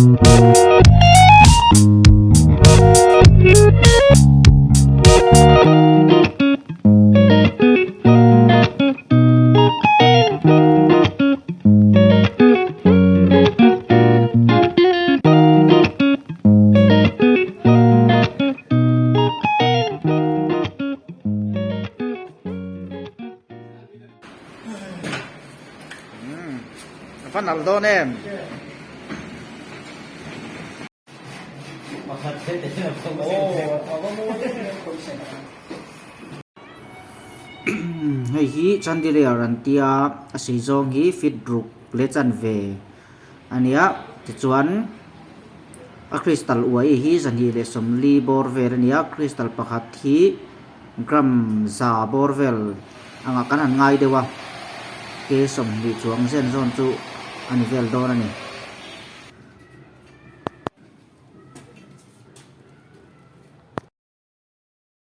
A va nalh dawn em? Hei hi chandelier an tia a sei zawng hi feet ruk leh chanve a nia tichuan a crystal uai hi 240 bawr vel a ni a crystal pakhat hi gram za bawr vel angah kan han ngai deuh a ke 20 chuang zen zawn chu a ni vel dawn a ni.